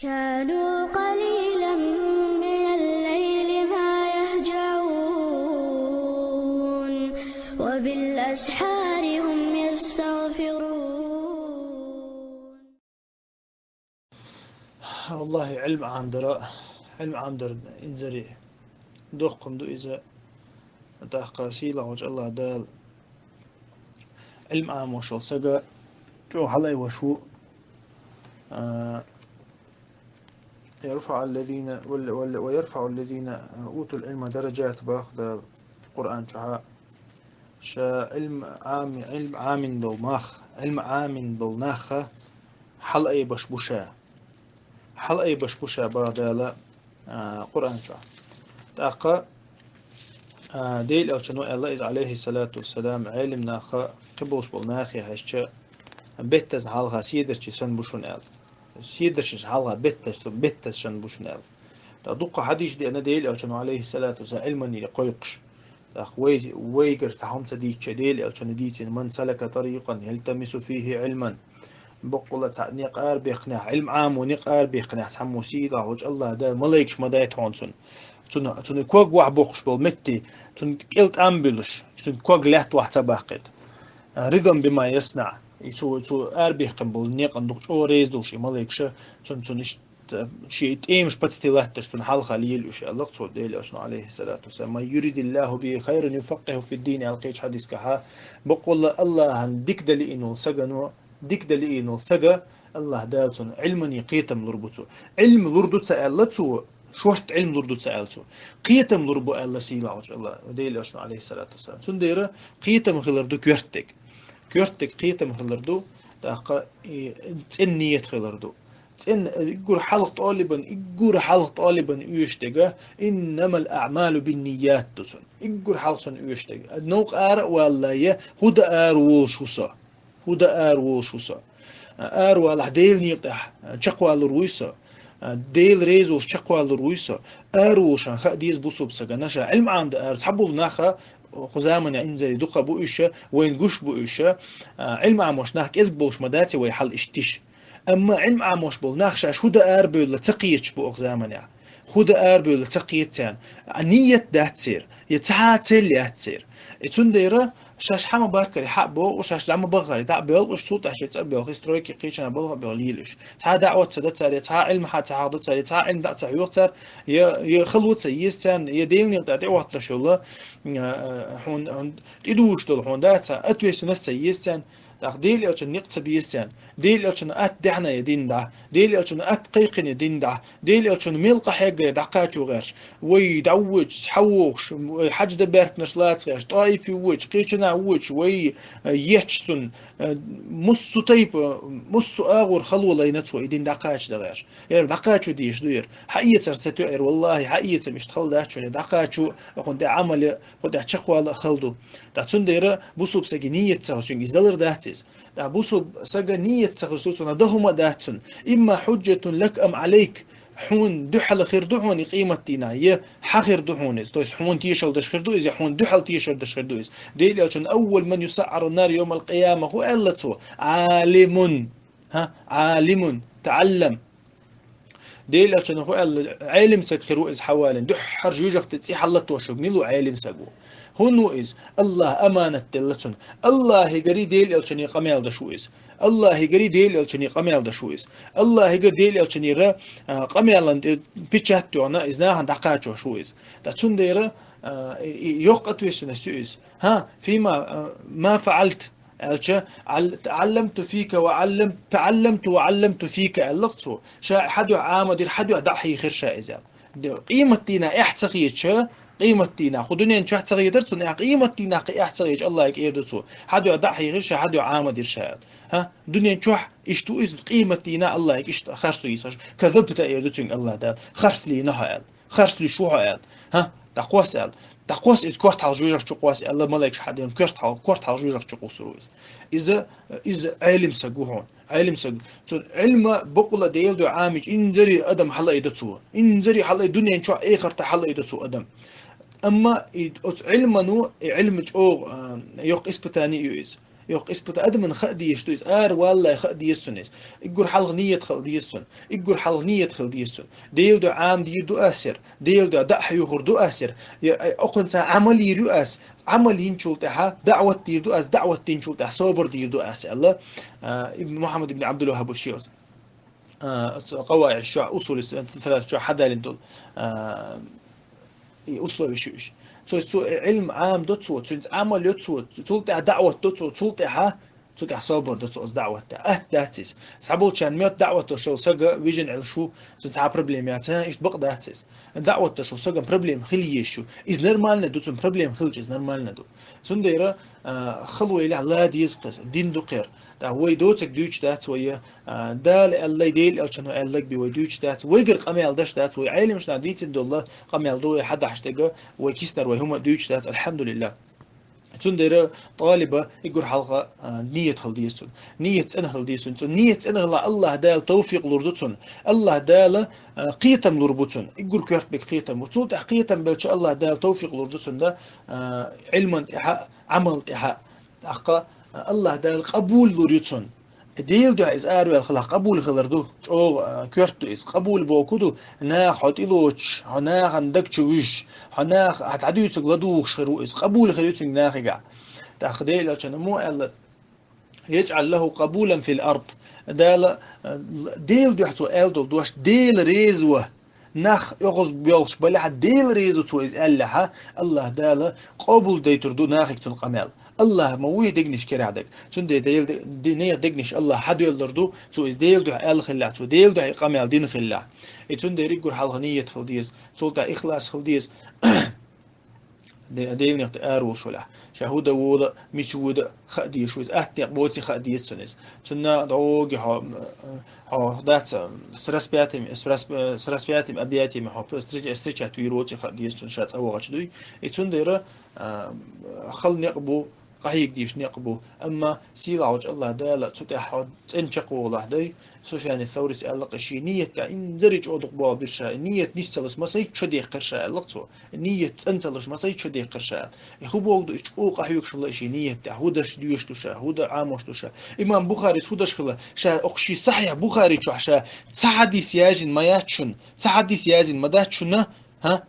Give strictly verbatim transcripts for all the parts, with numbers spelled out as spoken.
كانوا قليلا من الليل ما يهجعون وبالأسحار هم يستغفرون. Валлахи, Ӏилм Ӏамдара, Ӏилм Ӏамдар инзари дохкам ду иза, тӀаккха сийла волчу Аллах Дала Ӏилм Ӏамош волу сага чӀогӀа хьалаайваш ву. А, يرفع الذين وال- وال- ويرفع الذين أوتوا العلم درجات боху Дала Къуръан чохьа. Ша Ӏилм Ӏами- Ӏилм Ӏамин долу нах, Ӏилм Ӏамин долу нахха хьалаайбаш бу ша. Хьалаайбаш бу ша боху Дала, а, Къуръан чохь. ТӀаккха, а, Делан Элчано аьлла иза, алейхиссалату вассалам, Ӏелим нахха кхиболуш болу нахе хьаьжча, беттазна хьалха седарчий санна бу шуна аьлла. Седарчий хьалха беттаз, беттаз санна бу шуна аьлла. ТӀаккха дуккха хьадийш деана Делан Элчано, алейхиссалату вассалам, Ӏилмане кхойкхуш. ТӀаккха вай, вайгара цхьа хӀума ца дийцча, Делан Элчано дийцина: «Ман салака тарикъан ялтамису фихи Ӏилман». Баккъалла цхьа некъ арабехнехь, Ӏилм Ӏамо некъ арабехнехь, цхьаммо сийдахь волчу Аллах Дала малайкаш ма дайта хьуна цунна. Цунна, цунна ког вахь боккхуш болу метте, цунна кӀел тӀам буьллуш, цунна ког лаьтта вахь ца баккхийта. Ридан бима яснаӀ. И цу, цу арабехкина болу некъан дукха чӀогӀа реза долуш и малайкаша, цунна, цунна иштта шен тӀемаш пацти латташ цунна хьалха лела уьш аьлла цо Делан Элчано, алейхиссалату вассалам. «Ман юридиллаху бихи хайран юфаккъиху фиддин», аьлла кхечу хьадискахьа, баккъалла Аллахьан дика далиъна волу сагано, дика далиъна волу сага, Аллах Дала цунна Ӏилмане кхетам лур бу цо. Ӏилм лур ду ца аьлла цо, шорта Ӏилм лур ду ца аьлла цо. Кхетам лур бу аьлла сийла волчу Аллах, Делан Элчано, алейхиссалату вассалам. Цундела кхетам хилар ду коьртаг. Коьртаг кхетам хилар ду, тӀаккха и цӀена ният хилар ду. ЦӀена, иггур хьалха тӀолибан, иггур хьалха тӀолибан оьшуш дерг, «Иннамал аъмалу бинният» ду цунна. Иггур хьалха цунна оьшуш дерг. Новкъа ара а валлале, хӀун дан ара волуш ву со? ХӀун дан ара волуш ву со? Ара валахь, Делан некъа тӀехь чекхвалур вуй со? Дела реза волуш чекхвалур вуй со? Ара волуш хан хаа деза бусалба сагана, ша Ӏилм Ӏамдан ара. Цхьаболу нах, кху заманахь инзаре дукха бу уьш, вайна гуш бу уьш, Ӏилм Ӏамош нах кӀезиг болуш ма дац вай хьал иштта йиш. Амма Ӏилм Ӏамош болу нах шаьш хӀун дан арабевлла ца кхеташ бу оха заманехь. ХӀун дан арабевлла ца кхета царна. А, ният дац церан, я цхьа а цель яц церан. И цундела шаьш хьан ма-баркаре хьа а боху, шаьш дӀа ма-баххара, дӀа а боьлху уьш, цул тӀаьхьа шайн цӀа а боьлху, и стройки кхечанхьа балха а боьлху лийла уьш. Цхьа а даӀват ца до цара, я цхьа а Ӏилма хьа ца хьахадо цара, я цхьа а Ӏилма дӀа ца хьоьху цара, я, я хало ца еза царна, я Делан некъа тӀехь тӀехӀотталуш йолу, а, а, хьуна, хьуна тӀедужуш долу хьуна дац, ответственность ца еза царна. ТӀаккха Делан Элчанна некъ ца беза царна. Делан Элчанна атта даьхьна я дина дӀа. Делан Элчанна атта кхайкхина я дина дӀа. Делан Элчанна мел къахьегна я дӀакхачо гӀерташ. Вай дӀавоьдуш, схьавогӀуш, вай хьаьж дан баьхкинарш лаца гӀерташ, ТӀаифе воьдуш, кхечанхьа воьдуш, вай, э, етташ цунна, э, муссу тайпа, муссу агӀор хало лайна цо и дин дӀакхача дан гӀерташ. Яра дӀакхачо дезаш ду яра. Хьаэцар ца тоьара, валлахӀи, хьаэцам иштта хала дац шуна, дӀакхачо, хӀунда тӀехь Ӏамал я, хӀунда тӀехь чекхвала а хала ду. ТӀаккха цундела бусалба сага ният ца хуьлуш, иза далар дац иза. ТӀаккха бусалба сага ният ца хуьлуш, цунах дан хӀума а дац цунна. Имма хьуджатун лак ам Ӏалайк, хьуна дуьхьал хир ду хьуна и къематдийнахь, я хьан хир ду хьуна иза. То есть хьуна тешалла деш хир ду иза, я хьуна дуьхьал тешалла деш хир ду иза. Делан Элчано: «Аввалу ман юсаӀӀарун-нар йовмал-къиямати», хӀун аьлла цо? «Ӏалимун». ХӀа? «Ӏалимун, таӀаллам». Делан Элчано хӀун аьлла, Ӏелим саг хир ву иза хьавалийна. Дуьххьара жоьжахати цӀе хьаллатош верг мила ву, Ӏелим саг ву. ХӀунда ву иза? Аллаха аманат делла цунна. Аллахьигари Делан Элчане къамел деш ву иза. Аллахьигари Делан Элчане къамел деш ву иза. Аллахьигара Делан Элчанера, а, къамелан тӀе печать а тоьхна, иза нахана дӀакхачош ву иза. ТӀаккха цундела, а, и, и йоккха ответственность ю иза. ХӀа, фима, а, ма фаӀалт. Аьлча, Ӏал-, «ТаӀалламту фика ва Ӏаллам-, таӀалламту ва Ӏалламту фика», аьлла-кх цо. Ша хьан дуьхьа Ӏамадира, хьан дуьхьа дӀа а хьийхира ша иза аьлла. Де-, къематдийнахь эхь ца хетача, къематдийнахь, кху дуьнен чохь ца хетара цунна эхь, къематдийнахь кхин эхь ца хетача, Аллахьига эр ду цо: «Хьан дуьхьа дӀа а хьийхира ша, хьан дуьхьа Ӏамадира ша», аьлла. ХӀа? Дуьнен чохь иштта ву иза, къематдийнахь Аллахьига иштта харцо йийцаш. «Казабта», эр ду цуьнга Аллах Дала. «Харц лийна хьо», аьлла. «Харц луьйш ву хьо», аьлла. ХӀа? ДӀакхосса аьлла. ДӀакхосса иза, корта хьалха жоьжахати чу кхосса аьлла, малайкаша хьадеана, корта хьалха, корта хьалха жоьжахати чу кхуссур ву иза. Иза, иза Ӏелим саг ву хьуна. Ӏелим саг. Цу Ӏилма бакъала Делан дуьхьа Ӏамийча, инзаре адам хьалаайдо цо. Инзаре хьалаайдо, дуьнен чохь, эхартахь хьалаайдо цо адам. Амма и оцу Ӏилмано, и Ӏилма чӀогӀа, а, йоккха испытание ю иза. Йоккха испыта адамна хаа дезаш ду иза, ара валлалца хаа деза цунна иза. Иггур хьалха нийят хила деза цунна. Иггур хьалха нийят хила деза цунна. Делан дуьхьа Ӏама дийр ду аз ер. Делан дуьхьа дӀа а хьоьхур ду аз ер. Я, ай, окхунца Ӏамал йийр ю аз. Ӏамал йинчул тӀехьа даӀват дийр ду аз. ДаӀват динчул тӀехьа собар дийр ду аз, аьлла, а, ибн Мухьаммад ибн Ӏабдул-ВахӀхӀаб шийца. А, цу къаваидаш чу, усулис, э, салас чу хьадалин долу, а, и условиш ю уьш. Цо, цо Ӏилма Ӏама до цо, цуьнца Ӏамал йо цо, цул тӀаьхьа даӀват до цо, цул тӀаьхьа, цул тӀаьхьа собар до цо оцу даӀватта. Атта дац иза. Цхьаболчарна моьтту даӀват деш волу сага вижина Ӏелаш ву, цуьнан цхьа а проблема яц, а, иштта бакъ дац иза. ДаӀват деш волу сагана проблема хила езаш ю. Иза нормально ду, цуьнан проблема хилча, иза нормально ду. Цундела, а, хала вай лехь ла деза кхуза, дин ду кхера. ТӀаккха вай доцург дуьйцуш дац вай, а, Дала аьллай, Делан элчано аьлларг бен вай дуьйцуш дац, вайгара къамел деш дац, вай Ӏелимаш нах дийцина долу къамел ду вай хьадахьаш дерг, вай киснара вай хӀума дуьйцуш дац, алхьамдулиллахӀ. Цундела талиба иггур хьалха, а, нийят хила деза цуьнан. Нийят цӀена хила деза цуьнан. Цуьнан нийят цӀена хилахь, АллахӀ Дала тавфикъ лур ду цунна. АллахӀ Дала, а, кхетам лур бу цунна. Иггур коьрта берг кхетам бу. Цул тӀаьхьа кхетам белча, АллахӀ Дала тавфикъ лур ду цунна, а, Ӏилман тӀехьа, Ӏамал тӀехьа. ТӀаккха АллахӀ Дала къабул лур ю цунна. Делан дуьхьа иза араваьлла хилахь, къабул хилар ду, чӀогӀа, а, коьрта ду иза. Къабул бохург ду, наха хьо тӀелоцуш, хьо нахана даг чу вуьжуш, хьо наха, хьан дӀадуьйцург ладугӀуш хир ву иза. Къабул хир ю цуьнга нахе. ТӀаккха Делан элчано мо аьлла: «ЯжӀал лахӀу къабулан фил ард». Дала, а, Делан дуьхьа цо аьлла долу дош, Дела реза ван, нах оьгӀаз боьлхуш балехь а, Дела реза ву цо иза аьллехь а, АллахӀ Дала къобалдайтур ду нахе цуьнан къамел. АллахӀ ма вуй дегнаш карахь дерг. Цундела Дела де-, де-, нехан дегнаш АллахӀ хьадоьллур ду, цо иза Делан дуьхьа аьлла хилахь, цо Делан дуьхьа и къамел дина хилахь. И цундела иггур хьалха нийят хила деза, цул тӀаьхьа ихлас хила деза. Де-, Делан нехан тӀе ара волуш валахь. Ша хӀун дан вола, мича вода хаа дезаш ву иза, атта некъ боций хаа деза цунна иза. Цунна дӀогахь хьо, хьо дац, с распятыми, с расп-, с распятыми объятиями хьо встреч-, встречать вийр воций хаа деза цунна ша цӀа вахча дуй. И цундела, а, хала некъ бу, къахьега дезаш некъ бу. Амма сийлахь волчу АллахӀ Дала цу тӀехь хьо цӀена чекхволахь дай, Суфьяни Саврис аьлла-кх, шен нийят тӀехь инзаре чӀогӀа дукха болх бира ша, нийят нийса ца луш масийттаза чо дехкира ша, аьлла-кх цо. Нийят цӀена ца луш масийттаза чо дехкира ша, аьлла. И хӀун бохург ду, иза чӀогӀа къахьоьгуш хилла шен нийят тӀехь, хӀун даш доьшуш ду ша, хӀун дан Ӏамош ду ша. Имам Бухарис хӀун даш хилла, ша окху шен Сахьихь Бухари чохь ша цхьа хьадис яздина ма яц шуна, цхьа хьадис яздина ма дац шуна, хӀа?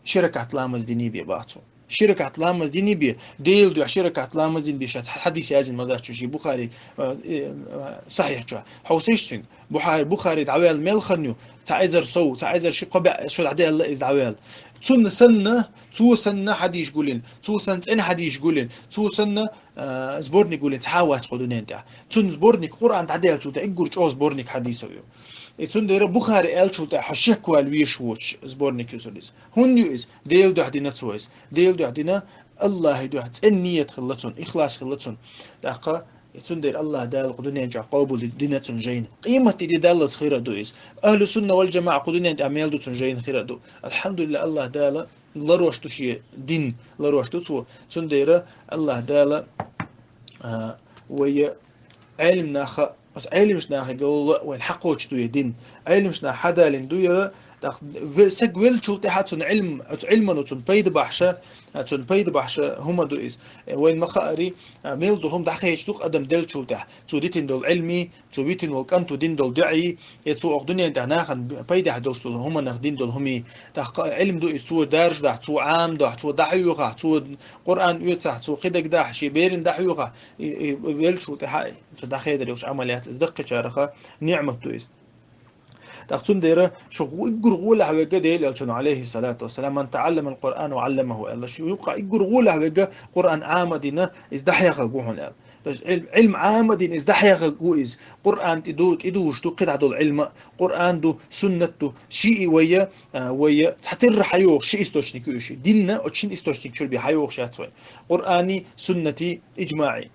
Ши ракаӀат ламаз диний бен боху цо. Ши ракаӀат ламаз диний бен, Делан дуьхьа ши ракаӀат ламаз дина бен ша цхьа хьадис яздина ма дац шуна шен Бухари, э, э, э, Сахьихь чохь. Хьовсийша цуьнга. Бухари, Бухари дӀаваьлла мел хан ю, цхьа эзар сов, цхьа эзар ши кхо бӀе шо дӀадаьлла иза дӀаваьлла. Цунна санна, цо санна хьадисаш гулйина, цо санна цӀена хьадисаш гулйина, цо санна, а, сборник гулйина цхьа а вац кху дуьнен тӀехь. Цунна сборник Къуръан дӀадаьллачул тӀехь иггур чӀогӀа сборник хьадисов ю. И цундела Бухари аьллачул тӀехь хьо шеквала везаш воцуш сборник ю цуьнан иза. ХӀунда ю иза? Делан дуьхьа дина цо иза. Делан дуьхьа дина, АллахӀан дуьхьа цӀена нийят хилла цуьнан, ихлас хилла цуьнан. ТӀаккха и цундела АллахӀ Дала кху дуьнен чохь къобалдина цуьнан жайна. Къематде де даллалц хир а ду иза. Ахьлу сунна вал жамаӀа кху дуьнен тӀехь мел ду цуьнан жайна хир а ду. АлхьамдулиллахӀ, АллахӀ Дала ларош ду шен дин, ларош ду цо. Цундела АллахӀ Дала, а, вай Ӏелам наха, оцу Ӏеламаш нахе гал вайна хьакхочуш ду и дин. Ӏеламаш наха хьадалийна ду яра, тӀаккха ве-, саг веллачул тӀаьхьа цунна Ӏилм, оцу Ӏилмано цунна пайда бахьаш, а, цунна пайда бахьаш хӀума ду иза. Э, вайна ма-хаъара, а, мел долу хӀума дӀахедаш ду-кх адам деллачул тӀаьхьа. Цо дитина долу Ӏилмий, цо витина волу кӀанто дина долу дуӀий, я цо окху дуьнен тӀехь нахана пайдехь долуш долу хӀуманах дина долу хӀумий. ТӀаккха Ӏилм ду иза, цо даржадахь, цо Ӏамадохь, цо дӀахьоьхахь, цо Къуръан оьцахь, цо кхидерг дахь, шен берина дӀахьоьхахь, и, и веллачул тӀаьхьа цо дӀахедар йолуш Ӏамал яц иза, даккхийчарах ниӀмат ду иза. ТӀаккха цундела шу гӀу-, иггур гӀолехь верг Делан элчано, Ӏалайхиссалату вассалам: «Ман таӀалламал Къуръана ва Ӏалламаху», аьлла. Шу юкъахь иггур гӀолехь верг Къуръан Ӏама а дина, иза дӀахьехарг ву хьуна аьлла. То есть Ӏилм, Ӏилм Ӏама а дина, иза дӀахьехарг ву иза. Къуръан тӀе ду-, тӀедужуш ду кхидӀа долу Ӏилма, Къуръан ду, суннат ду, шиъ вайя, а, вайя цхьатерра хьайогӀуш ши источник ю уьш. Динна оцу шин источник чуьра бен хьайогӀуш яц вай. Къуръани, суннати, иджмаӀи.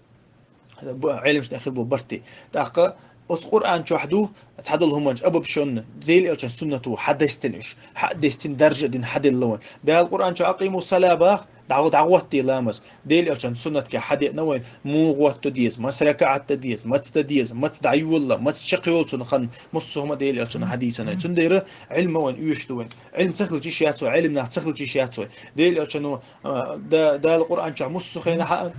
Бу-, Ӏеламаш нах хила бу барти. ТӀаккха оцу Къуръан чохь ду, цхьадолу хӀуманаш абабшонна, Делан элчан суннато хьадестина уьш. Хьадестина, даржа а дина, хьаделла вайн. Дала Къуръан чохь: «Акъиму сала» бах, дӀа-, дӀагӀоттаде ламаз. Делан элчан суннатке хьадеана вайн, муха гӀотта деза, маса ракаӀат дан деза, маца дан деза, маца дӀайолла, маца чекхйолла цунна хан, массо а хӀума Делан элчан хьадийцина. Цундела Ӏилма вайн оьшуш ду вайн. Ӏилма ца хилча йиш яц вай, Ӏилма нах ца хилча йиш яц вай. Делан элчано, а, да-, Дала Къуръан чохь массо а хенахь а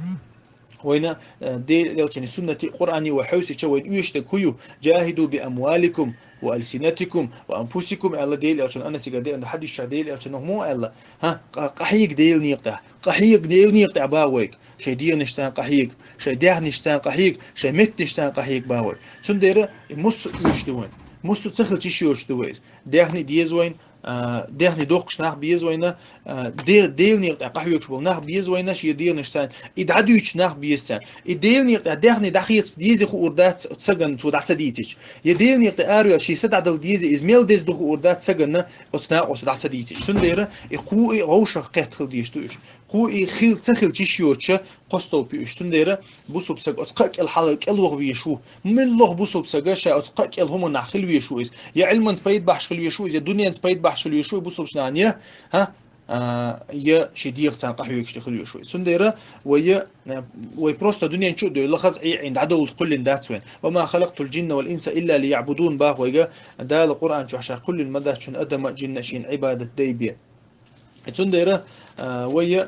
Вайна, э, Дела элчани суннати Къуръани ва хьовсича вайна оьшдаг хӀу ю: «Джахиду би амваликум ва алсинатикум ва анфусикум», аьлла Дела элчан Анасига деана хьадисча Дела элчан хӀу аьлла: «Ха, къа-, къахьега Дела некъа тӀа, къахьега Дела некъа тӀа ба вайга, шай дегӀанашца къахьега, шай даьхнашца къахьега, шай меттанашца къахьега ба вайга». Цундера и муссу оьш ду вайна, муссу ца хилча йиш йоцуш ду вай из. Даьхни деза вайна, а, даьхни доккхуш нах беза вайна, а, де-, Дела некъа тӀа къахьоьгуш бола нах беза вайна, шен дегӀанаш царна. И дӀадуьйцуш нах беза царна. И Дела некъа тӀа даьхни дӀахеца деза хуур дац оцу сагана цо дӀа ца дийцича. Я Дела некъа тӀа араваьлла шен са дӀадала деза, иза мел деза ду хуур дац сагана оцу накъоста дӀа ца дийцича. Цундера и кху и вовшах кхетта хила дезаш ду уьш. Кху и хил ца хилча йиш йоцуша, кхо столп ю уьш. Цундера бусулба саг оцу кхаа кӀел хьала кӀел ваха везаш ву. МиллагӀа бусулба сага ша оцу кхаа кӀел хӀуманах хила везаш ву иза. Я Ӏилманца пайда бахьаш хила везаш ву иза, я дуненца пайда бахьаш хила везаш ву, бусулба нана я, хӀа? А, я шен дегӀаца къахьоьгуш хила везаш ву иза. Цундера вай, а, вай просто дунен чу а дуй, лахаза Ӏе-Ӏийна дӀадовлалц кхоьллина дац вайна. «Ва ма халакътул джинна вал инса илля лиягӀбудун», бах вайга Дала Къуръан чу ша, кхоьллина ма дац шуна адам а, джин а шена Ӏибадат дайбе. Цундера, а, вай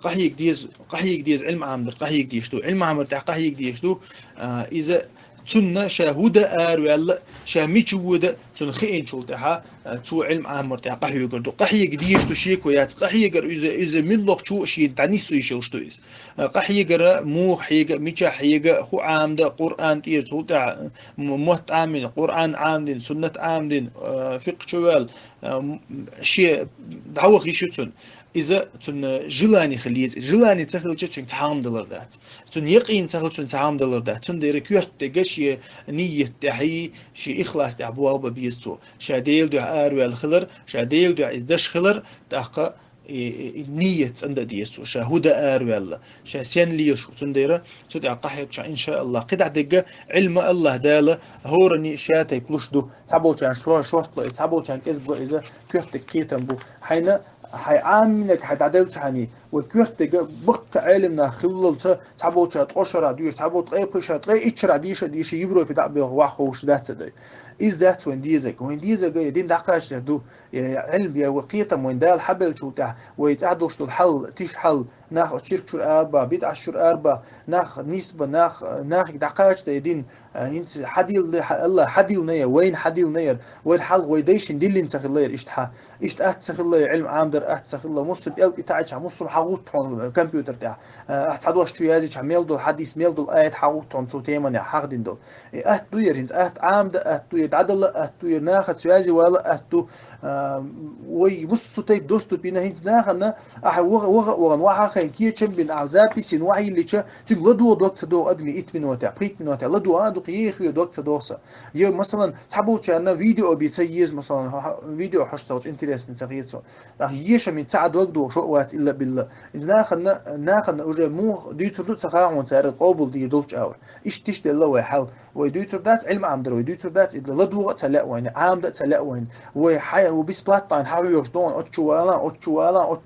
къахьега деза, къахьега деза Ӏилма Ӏамадар, къахьега дезаш ду. Ӏилма Ӏамар тӀехь къахьега дезаш ду, а, иза цунна ша хӀу дан араваьлла, ша мича вода, цунна хиъначул тӀехьа, а, цо Ӏилма Ӏамар тӀехь къахьоьгур ду. Къахьега дезаш ду шеко яц. Къахьегар иза, иза миллагӀчо а шен дӀанисвеш йолуш ду иза. А, къахьегара муха хьега, мича хьега, хӀу Ӏамда, Къуръан тӀера, цул тӀехьа м-, мотт Ӏамина, Къуръан Ӏамдина, суннат Ӏамдина, а, фикъхӀ чу ваьлла, а, м-, шен дӀаваха йиш ю цунна. Иза цунна желание хила еза. Желание ца хилча, цуьнга цхьа хӀума далар дац. Цунна якъин ца хилча, цуьнга цхьа хӀума далар дац. Цундела коьртанга шен нийят тӀехьий, шен ихлас тӀехь болх бан беза цо. Ша Делан дуьхьа араваьлла хилар, ша Делан дуьхьа иза даш хилар, тӀаккха и, и, и нийят цӀандан деза цо. Ша хӀу дан араваьлла, ша сенна лелаш ву. Цундела цу тӀехь къахьегча, иншааллахӀ, кхидӀа дерг Ӏилма АллахӀ Дала хӀоранна шатайпа луш ду. Цхьаболчарна шо-, шорта ло иза, цхьаболчарна кӀезиг ло иза, коьртанга кхетам бу. Хьайна, хьайн Ӏамийнарг хьайн дӀаделча хьайна, вай коьртанга баккха Ӏелам нах хиллалца, цхьаболчара ткъо шарахь доьшу, цхьаболчара ткъе пхи шарахь, ткъе итт шарахь дийша а дийша, Европе дӀа а боьлху, ваха ховш дац а дой. Иза дац вайн дезаг. Вайн дезаг я дин дӀакхачар ду, я, я Ӏилма, я вай кхетам вайн Дала хьабеллачул тӀехь, вай цӀахь долуш долу хьал, тиша хьал, нах оцу ширк чуьра арабаха, бидӀат чуьра арабаха, нах нисбан, нах, нахе дӀакхачадан я дин, а, хӀинца хьадиллина, хьа-, АллахӀа хьадиллина я, вайна хьадиллина яра, вайн хьал вай дайшна диллина ца хилла яра иштта хьа. Иштта атта ца хилла яра, Ӏилма Ӏамадар атта ца хилла, муссам пӀелг тӀе таӀийча, муссам хьагӀутту хьуна компьютер тӀехь. А, ахь цхьа дош чу язйича, мел долу хьадис, мел долу аят хьагӀутту хьуна цу теманехь хьахдина долу. И атта ду яра хӀинца, атта Ӏамадан атта ду яра, дӀадала атта ду яра, нахаца связи вала атта ду. А, вай муссу тайпа доступ йина хӀинца нахана, ахь ваха, ваха а вахана, вахьа а хайна, кечам а бина, ахь запись йина, вахьа йиллича, цуьнга ладогӀа дог ца догӀу адамийн итт минотехь, пхийтта минотехь, ладогӀа а ду-кх, еха а дог ца догӀу сан. Я, масалан, цхьаболчарна видео бен ца еза, масалан, хьо-, хьо-, видео хьожуш ца хилча интересно ца хета цо. ТӀаккха ешам йина цхьа а дог догӀуш вац илла-билла. Иза нахана, нахана уже муха дуьйцур ду ца хаьа хьуна цара къобал дийр долчу агӀор. Иштта, иштта делла вай хьал. Вай дуьйцур дац Ӏилма Ӏамадар, вай дуьйцур дац, и ладогӀа а ца лаьа вайна, Ӏамадан а ца лаьа вайна. Вай хьай, вай бесплатно хьан хьан хьоьхуш догӀун, оцу чу вала, оцу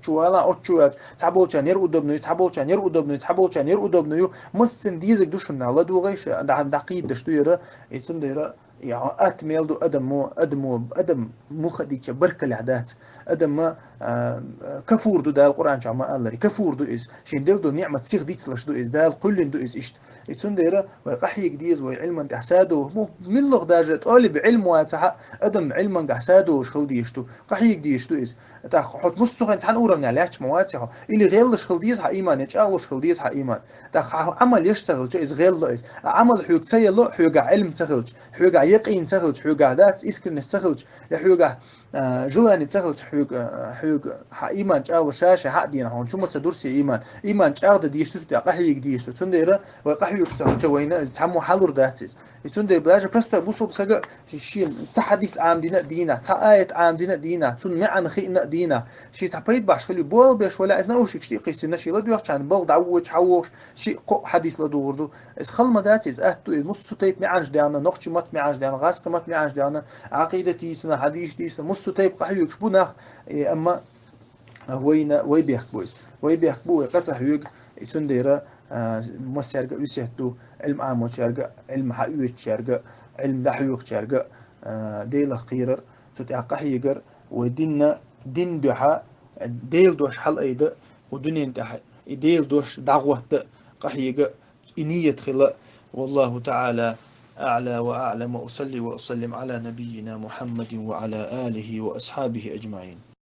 чу вала, оцу чу ваьлча, цхьаболчарна яра удобно ю, цхьаболчарна яра удобно ю, цхьаболчарна яра удобно ю. Массанна дезаг ду шуна, ладогӀийша, дӀа-, дӀакхийдаш ду яра, и цундела, я, атта мел ду адамо, адамо, адам муха а дича баркаллехь дац. Адам, а, кафур ду, Дала Къуръан чохь ма-аллара, кафур ду иза. Шен делла долу ниъмат сиха дицлуш ду иза, Дала кхоьллина ду иза иштта. И цундела вай къахьега деза, вай Ӏилман тӀехь садо, му-, миллагӀа даже тӀалиб Ӏилма вацахь а, адам Ӏилмангахь садолуш хила дезаш ду, къахьега дезаш ду иза. ТӀаккха хьо муссухайн цхьана уровнехь лаьтташ ма ваций хьо. Или гӀеллаш хила деза хьан иман, я чӀагӀлуш хила деза хьан иман. ТӀаккха хьан Ӏамал еш ца хилча, иза гӀелло иза. А Ӏамал хьоьга ца елло, хьоьгахь Ӏилма ца хилча, хьоьгахь якъин ца хилча, хьоьгахь дац искренность ца хилча, я хьоьгахь а, желание ца хилча хьоьга, а, хьоьга хьан иман чӀагӀлуш ша-ша хьан а дийна хьуна, чу ма ца дур сан иман. Иман чӀагӀдан дезаш ду, цу тӀехь къахьега дезаш ду. Цундела вай къахьоьгуш ца хилча вайна иза цхьаммо хьалур дац иза. И цундела даже простой бусулба сага шен цхьа хьадис Ӏамадина а дийнахь, цхьа аят Ӏамадина а дийнахь, цунна маьӀна хиъна а дийнахь, шен цхьа пайда бахьаш хила ю, болх беш валахь, иза наушникаш тӀе а кхиссина, шен ладоьгӀча хьан балха дӀавоьдуш хьан вогӀуш, шиъ, кхоъ хьадис ладугӀур ду. Иза хала ма дац, иза атта ду, иза муссу тайпа маьӀанаш даьхна, нохчийн матта маьӀанаш даьхна, гӀазкхийн матта маьӀанаш даьхна, Ӏакъидат йийцина, хьадисаш дийцина, муссу тайпа къахьоьгуш бу нах, и, амма вайна, вай бехк бу иза. Вай бехк бу, вай къа ца хьоьгу, и цундела, а, массаьрга а весет ду, Ӏилма Ӏамочаьрга, Ӏилма хьаоьцучаьрга, Ӏилма дӀахьоьхучаьрга, а, Делах кхерар, цу тӀехь къахьегар, вай динна, дин дуьхьа, Делан дош хьалаайда, кху дуьнен тӀехь и Делан дош дӀагӀотта, къахьега, и ният хила. والله تعالى أعلى وأعلم، وأصلي وأسلم على نبينا محمد وعلى آله وأصحابه أجمعين.